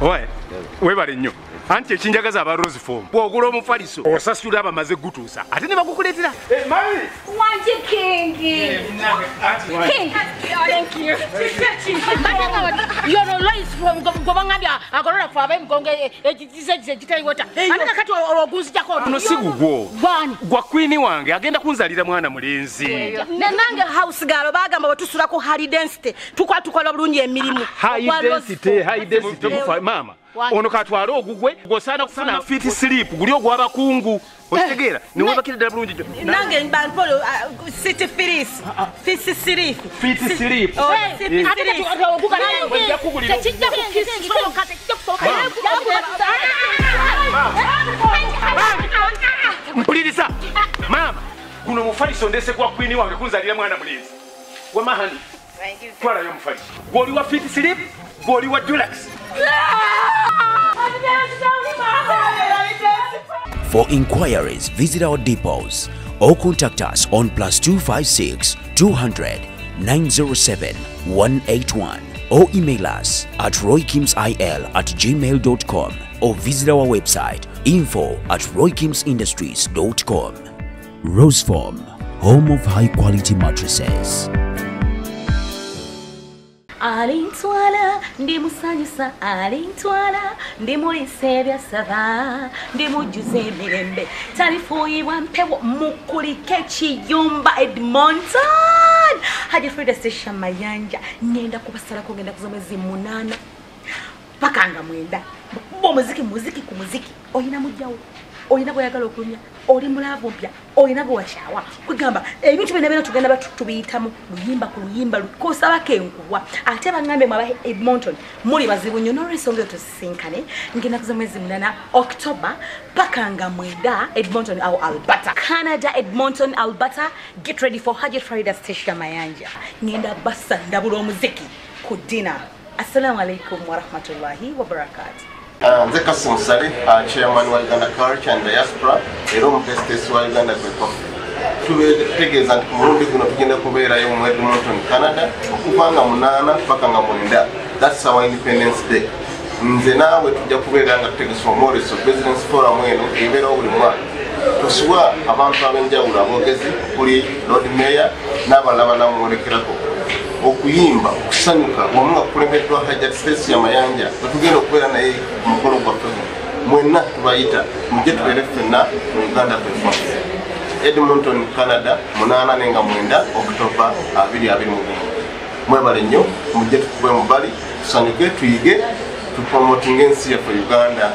Oye, webale nnyo. Anti ekinjagaza aba Rose Form. Bw'ogula omufaliso osasula abamaze gutuusa ate ne bakukuleetera. Mami! Wangi King. King. Thank you. You're always from gobangambya agolola fa ab'emigongo egize gitayiwota. Ate kakati olwogunzijako. Ono si gugwo. Gwa queen wange agenda kunzalira mwana mulenzi. Nange house girl bagamba bwe tusula ku high density. Tukola bulungi emirimu. High density, high density. Mama. Ono katwala ogugwe gosana kufuna fit sleep guli ogwabakungu otegeera ne webakira ddala bulungi nange banpolo city firis fit sleep fit sleep. Mpuliriza mama, guno mufaliso ndese kwa queen wange kunzalira mwana mulenzi wamahani. Twalayo mufaliso gwoli wa fit sleep gwoli wa deluxe. For inquiries, visit our depots or contact us on +256 200 907 181 or email us at roykimsil@gmail.com or visit our website info@roykimsindustries.com. Roseform, home of high quality mattresses. Alintwala ndi musanyusa, alintwala ndi mulisa ebyasaba, ndi mujjuza emirembe, talifuuyibwa mpewo, mukulike ekiyumba Edmonton. Hajji Frida Stecia Mayanja, ngenda kubasalako, ngenda kuza mwezi 8 paka nga 9. Bo muziki muziki ku muziki, oyina mujjawo, oyina bw'oyagala okulumya, oli mulaavu mpya, oyina bw'owakyawa. Kwegamba ebintu byonna byonna tugenda tubiyitamu luyimba ku luyimba kosabako enkuwa. Ate baŋŋambe mwaba Edmonton muli bazibu nnyo, n'olwensonga eyo tusisinkane ngenda kuza mwezi 8 October paka nga 9 Edmonton au Alberta, Canada. Edmonton, Alberta, get ready for Hajji Frida Stecia Mayanja. Ngenda basa ndabula omuziki ku dinner. Assalamu alaikum warahmatullahi wabarakatuh. Nze Kasim Saleh, chairman wa Uganda Culture and Diaspora, era omutesitesi wa Uganda Kwekofe. Tutegeeza nti ku mulundi guno tugenda kubeerayo mu Edmonton, Canada, okuva nga 8 paka nga 9. That's our Independence Day. Nze naawe tujja kubeera nga tutegesa omwoleso President's Forum eno ebeerawo buli mwaka. Tusubwa abantu ab'enjawulo aboogezi okuli Lord Mayor n'abalala banamwolekerako. Okuyimba, okusanyuka wamu nga kukulembeddwa Hajjat Stecia Mayanja bwe tugenda okubeera naye ku mukolo gwaffe mwenna tubayita mujje tubeere ffenna mu Uganda Kweffe. Edmonton, Canada, 8 nenga 9 October 2021. Mwebale nnyo, mujje tukube mu bbali, tusanyuke, tuyige, tupromotinge ensi yaffe Uganda.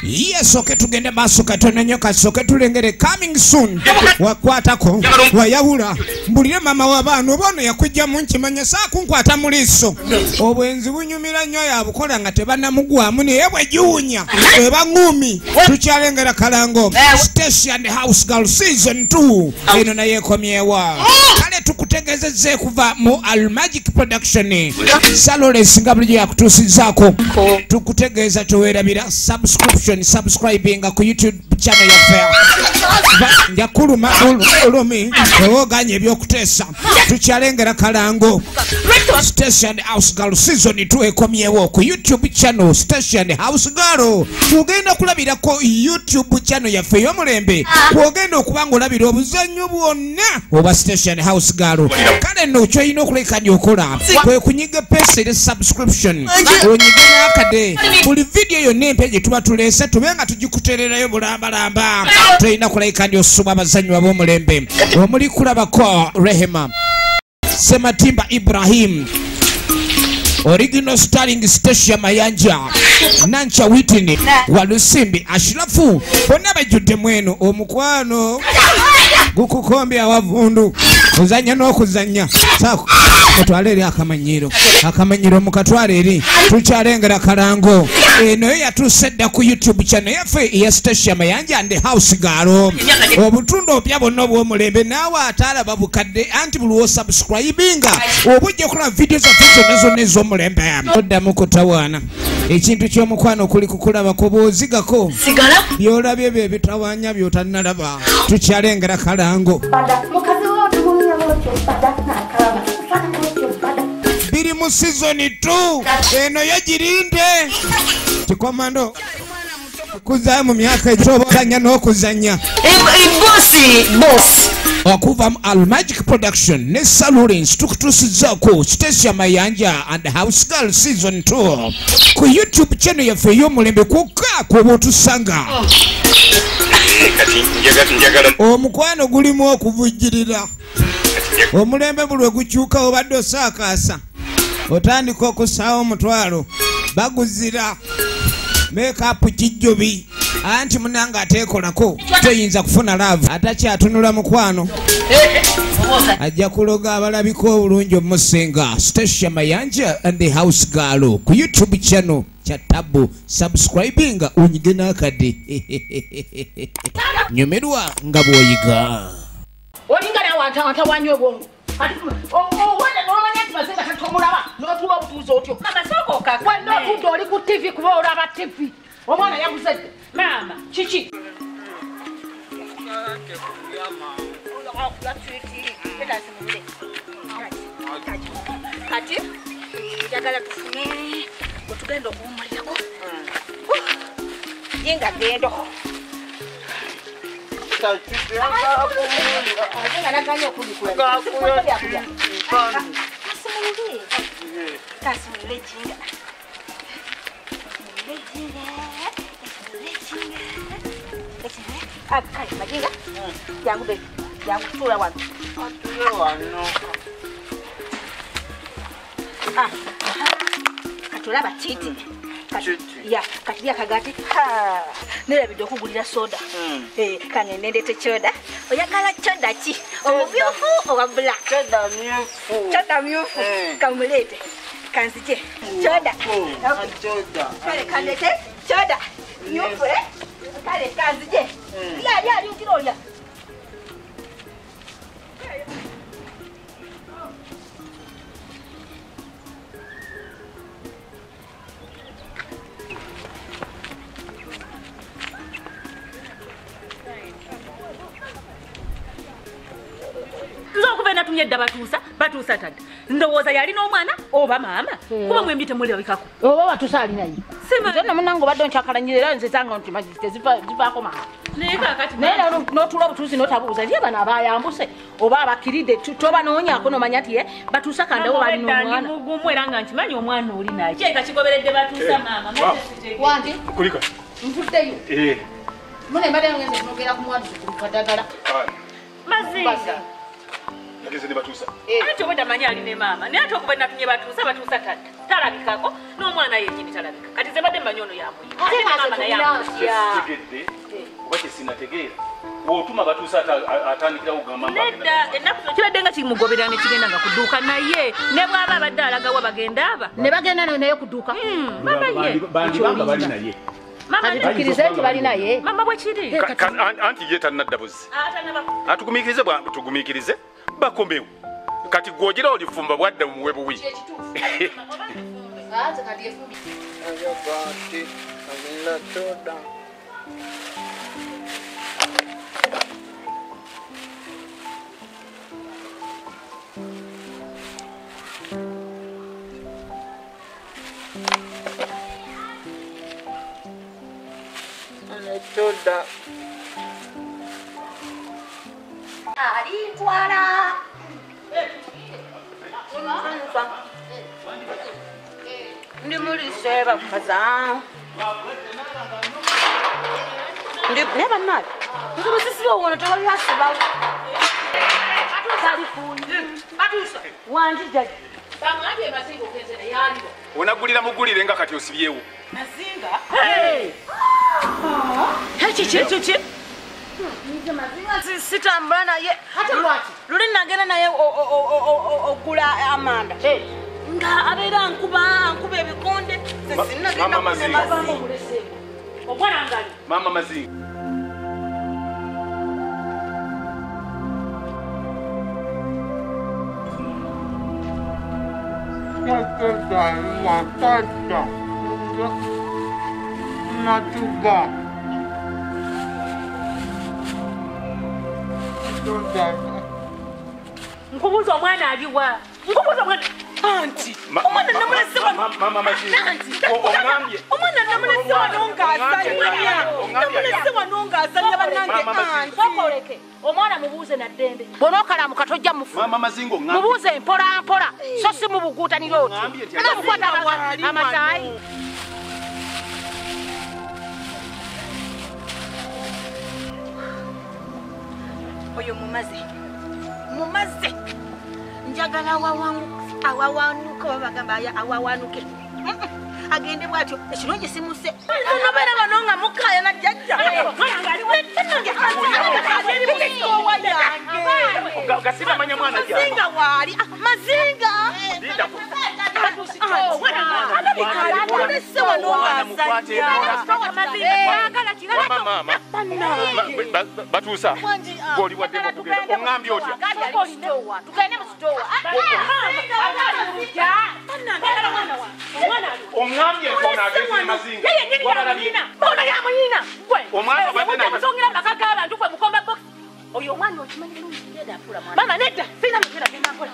Yes, okay, tugende maaso katono nnyo, kasooke tulengere coming soon. Wakwatako wayawula mbulire mama w'abaana oba ono yakujjamu nkimanya saakunkwata mu liiso. Obwenzi bunyumira nnyo yabukola nga tebannamugwamu naye bwe giwunya eba ŋŋumi. Tukyalengera kalango Stecia and House Girl season 2 eno naye ekomyewa. Kale tukutegeezezza kuva mu Almagic Production Saloles nga bulijjo yakutuusizzaako. Tukutegeeza toweerabira subscription, subscribing ku YouTube channel yaffe. Njakuluma olumi owoganya ebyokuteesa. Tukyalengera kalango Stecia and House Girl season 2 ekomyewo ku YouTube channel Stecia and House Girl. Tugenda kulabirako YouTube channel yaffe ey'omulembe kwogenda okuba ng'olabira obuzannyo bwonna obwa Stecia and House Girl. Kale nno ky'olina okulekanya okola kwe kunyiga pesa subscription, onyige n'akade buli vidiyo yonna empya gye tuba tuleese tube nga tugikutererayo bulambalamba. Tolina kulayika osoma abazannyi ab'omulembe omuli kulabako Rehema Sematimba Ibrahim, original starring Stecia Mayanja, Nancha Whitney, Walusimbi Ashirafu, bonna bajjudde mweno omukwano gukukombya awavundu kuzannya n'okuzannya. Saako mutwale eri akamanyiro, akamanyiro mukatwale eri. Tukyalengera kalango eno yo yatuuse dda ku YouTube channel yaffe eya Stecia Mayanja and House Girl. Obutundu obupya bwonna obw'omulembe naawe ataalaba bukadde anti buli w'osubscribinga oba ojja kulaba vidiyo zaffe zonna zonna ez'omulembe. Oddamu kutawaana ekintu ky'omukwano kuli kukulabako bw'ozigako by'olabye bye bitawaanya by'otannalaba. Tukyalengera kalango biri mu mu season 2 eno yagirinde kikomando kuzaayo mu myaka egy'obuzannya n'okuzannya boss okuva mu Almagic Production ne Salurins tukutuusizzaako Stecia Mayanja and House Girl season 2 ku YouTube channel yaffe ey'omulembe kwokka kw'oba otusanga. Omukwano gulimu okuvujjirira, omulembe buli lwe gukyuka obadde osaakaasa otandika okussaawo omutwalo baguzira makeup kijjobi anti munanga ateekolako toyinza kufuna love atakyatunula mukwano ajja kuloga abalabika obulungi omusinga. Stecia Mayanja and the House Girl ku YouTube channel kya Tabu, subscribing onyige n'akadde nyumirwa nga bw'oyiga. Olinga nawe antawanya obwongo n'omanya nti Mazinga tatomulaba n'otuula obutuuzi otyo. Mama sooka okakane. N'otudde oli ku TV kuba olaba TV. Omwana yaguzedde. Maama kiki? Kati njagala tufune bwetugenda okuwummulirako. Yinga gendo. Mazinga naganye okubikula. Kasimulule jinga. Kale Mazinga jangu be jangu tuula wano. Kati olaba titi ya kati akagati nerabidde okugulira soda. Kangende ndete soda. Oyagala soda ki? Omumyufu oba black? Soda myufu. Soda myufu. Kamuleete kanzije soda. Kale kandete soda myufu. Kale kanzije. Lya lya ukira olya. Natumye dda batuusa tadda ndowooza yalina omwana oba maama kuba mwembi temulabikako oba batuusa ali naye nze nno munnange obadde onkyakalanyira era nze zange nti tezivaako maama naye kaakati naye n'otuula obutuuzi n'otabuuza nti bano abayambuse oba abakiridde tobanoonyaako nomanya nti batuusa kandawo balina omwana mugumu era nga nkimanyi omwana oli naye kyeka kigoberedde batuusa maama wanti kulika ntuddeyo mune mbadde ngenze kunogera ku mwaduzi ku kadagala Mazinga nageze ne batuusa. Anti obwedda manyi ali ne maama naye ate okuba natumye batuusa tadda talabikako n'omwana yennyini talabika kati nze mbadde mmanyi ono yamuyita ate maama naye amuyita oba kyesinategeera w'otuma batuusa atandikirawo kugamba nedda ennaku zino kibadde nga kimugoberera ne kigenda nga kudduuka naye ne bw'aba abadde alagawa bagenda aba ne bagenda naye kudduuka. Mama ye bandibanga bali naye tukkirize nti bali naye mama bwe kiri anti ye tannadda buzi atugumiikirize tugumiikirize bakomewo kati gw'ogira olifumba bwadda muwe buwi. Soda. Alitwala. Ndi mulise bakaza. Ndi neba nabi. Nzo sisi wona tawali hasiba. Batuusa. Wanji jaji. Bamwambye Mazinga ogenze naye aliwo. Onagulira mugulire nga kati osibyewo. Mazinga? Hey! Kiki? Mazinga sitambula naye. Ate lwaki? Luli nagenda naye ogula amanda. Nga abeera nkuba ebikonde. Mama Mazinga. Omwana ngali. Mama Mazinga. Nkubuuza omwana aliwa. Nkubuuza omwana. Anti omwana namulese wano. Mama Mazinga. Ongambye. Omwana namulese wano ng'azannya. Namulese wano ng'azannya bannange anti. Sokoleke. Omwana mubuuze na ddembe. Bw'onookalamuka tojja mufu. Mama Mazinga ongambye. Mubuuze mpola mpola. So si mubuguutanira otyo. Mukwata amataayi. Oyo mumaze. Mumaze. Njagala awawanuka babagamba awawanuke. Agende bwatyo ekirungi simuse. Nobeera wano nga mukaaya na jjajja. Gasimamanya mwana jjajja. Mazinga waali. Mazinga. Mulese wano ng'azannya. Mama. Batuusa. Goli wadde okugenda. Ongambye otya? Tugende mu sitowa. Ongambye ono agenze Mazinga. Bona yamuyina. Omwana obadde naye. Musongira maka g'abantu kwe mukomba box. Oyo omwana okimanyi bulungi genda afula mwana. Mama nedda, sirina mugenda genda mpola.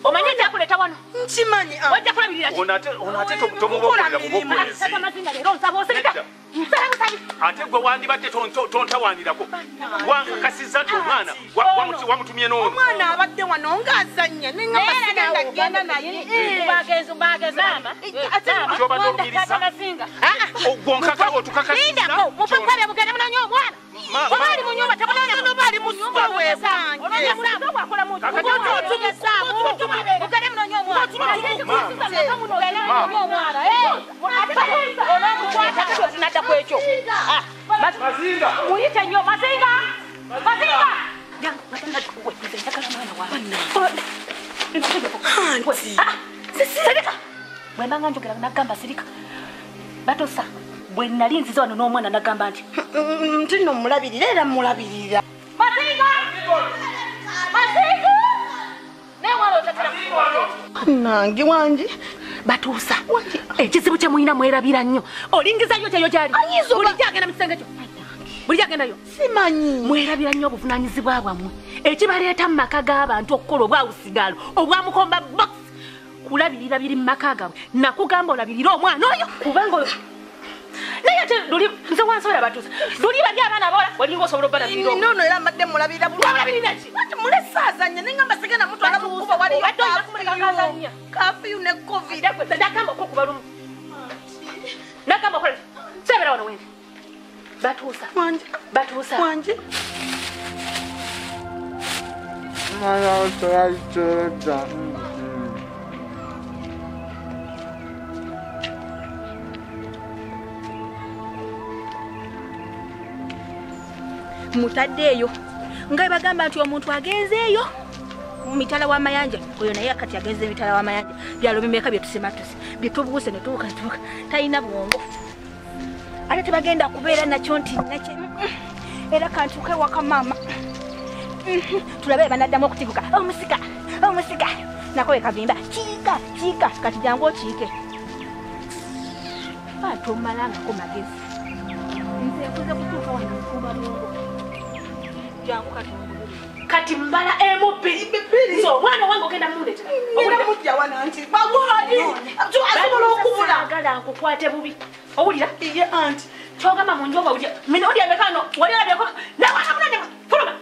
Omanyi nti akuleta wano. Nkimanyi. Wajja kulabirira ki? Ono ate tomubokolera bubokolezi. Tata Mazinga leero nsaba osirika. Nsaba busabi. Ate gwe wandibadde tontawaanirako. Wankakasizza nti omwana wamutumye n'ono. Omwana abadde wano ng'azannya ne ngamba sigenda genda naye. Bagenzi bagenzi mama. Ky'obadde olumiriza. Gwe onkaka otukakasizza. Lindako mupepere mugende munonye omwana. Oba ali mu nnyumba temunoonya oba ali mu nnyumba weesange. Mugende munonye omwana. Tunadda ku ekyo. Mazinga. Muyite nnyo Mazinga. Mazinga. Sirika. Bwe mbanga njogera nagamba sirika. Batosa. Bwe nali nzize wano n'omwana nagamba nti nti nno mulabirira era mulabirira. Mazinga! Mazinga! Naye wano otatera. Nange wangi. Batuusa. Ekizibu kye mulina mwerabira nnyo. Olingizayo kyeyo gy'ali. Bulijjo agenda mu kisenge kyo. Bulijjo agendayo. Simanyi. Mwerabira nnyo obuvunaanyizibwa bwammwe. Ekibaleeta mu maka g'abantu okukola obwawusigaalo obwamukomba box. Kulabirira biri mu maka gaabwe. Nakugamba olabirire omwana oyo kubanga oyo. Naye ate luli nze wansobola Batuusa. Luli bali abaana abawala walinga osobola obbalabirira. Nono era mbadde mulabirira bulungi. Wamulabirira ki? Anti mulese azannya ne ngamba sigenda mutwala mu kkubo waliyo Obadde olina kumuleka ng'azannya. Kafiyu ne COVID. Nagamba okukuba lumu. Nagamba okola ki? Sebeera wano wendi. Batuusa. Wangi. Batuusa. Wangi. Mutaddeeyo nga bagamba nti omuntu agenzeeyo mitala w'amayanja oyo naye kati agenze mitala w'amayanja byalo bimeka bye tusimatuse bye tubuuse ne tubuuka tubuuka talina bwongo ate tebagenda kubeera nakyo nti nakye era kantuuke waka maama tulabe banaddamu okutiguka omusika omusika nako we kavimba kiika kiika kati jangu okiike tomalangako magezi nze nkuze kutuuka wano nkuba bwongo jangu kati kati mbala emu bbiri so omwana wange ogenda mundetera Ngenda mujja wano anti bawaali asobola okubula. Agala nkukwate bubi owulira Iye anti kyogamba mu njoba owulira mirundi emeka no wali olabyeko nawe munange fuluma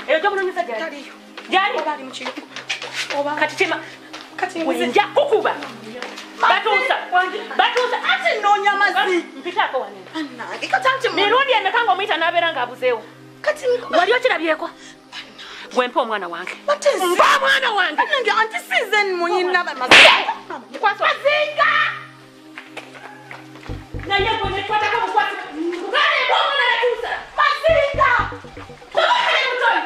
eyo gyomunonyeza gyali taliyo gyali oba ali mu kiyungu oba kati kima kati nze nja kukuba Batuusa. Batuusa anti nnoonya mazzi mpitaako wano bannange kati anti mirundi emeka ng'omuyita n'abeera ng'abuzeewo kati wali okirabyeko gwe mpa omwana wange mpa omwana wange bannange anti sinze muyina Mazinga naye gwe nekwatako bukwasi nkugambye mpa omwana Batuusa Mazinga mutoyi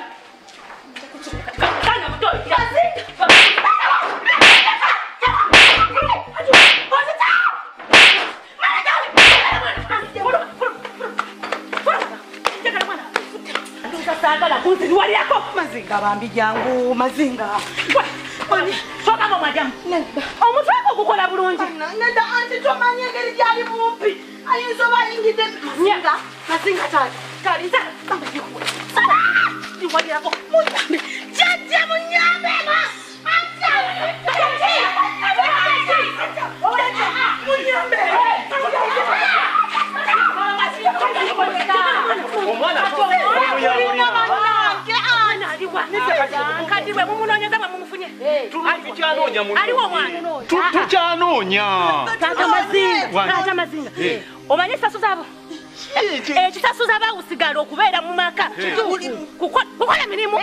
kana mutoyi Mazinga Sagala kunziruwalirako Mazinga bambi jangu Mazinga togamba mwajamu omutwe gwo gukola bulungi nedda anti tomanyi engeri gyali mumpi ayinza oba ayingidde Mazinga Mazinga tali ndiwalirako jjajja munyambe ma anti Tukyanoonya muno. Aliwo omwana. Tukyanoonya. Taata Mazinga, taata Mazinga. Omanye esasu zaabo. Ekisasuza abawusigala okubeera mu maka kukola mirimu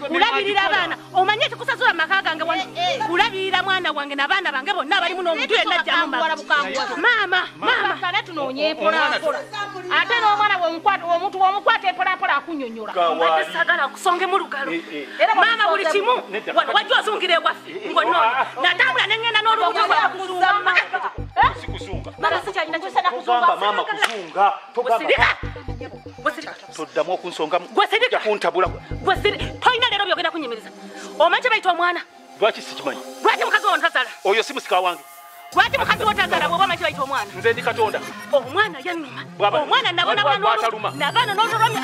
kulabirira abaana. Omanye ekikusasula mu maka gange wano kulabirira mwana wange n'abaana bange bonna abalimu n'omuntu yenna ajja mu maka. Maama, maama kale tunoonye mpolampola. Ate n'omwana omuntu bw'omukwata empolampola akunnyonnyola. Mbadde saagala kusongemu lugalo. Maama buli kimu wano wajja ozungira ewaffe ng'onoonya. Natambula ne ŋŋenda n'olubuto lwa Sikuzunga. Maama sikyalina kyosana kuzunga. Mama kuzunga. Togamba. Toddamu okunsongamu. Gwesirika. Kuntabula. Gwesirika. Tolina leero byogenda kunnyimiriza. Omanyi kye bayita omwana? Lwaki sikimanyi? Lwaki mukazi wo ntazaala? Oyo si musika wange. Lwaki mukazi wo tazaala bw'oba omanyi kye bayita omwana? Nze ndi Katonda. Omwana yannuma. Omwana nabonabona n'abaana n'olulwamya.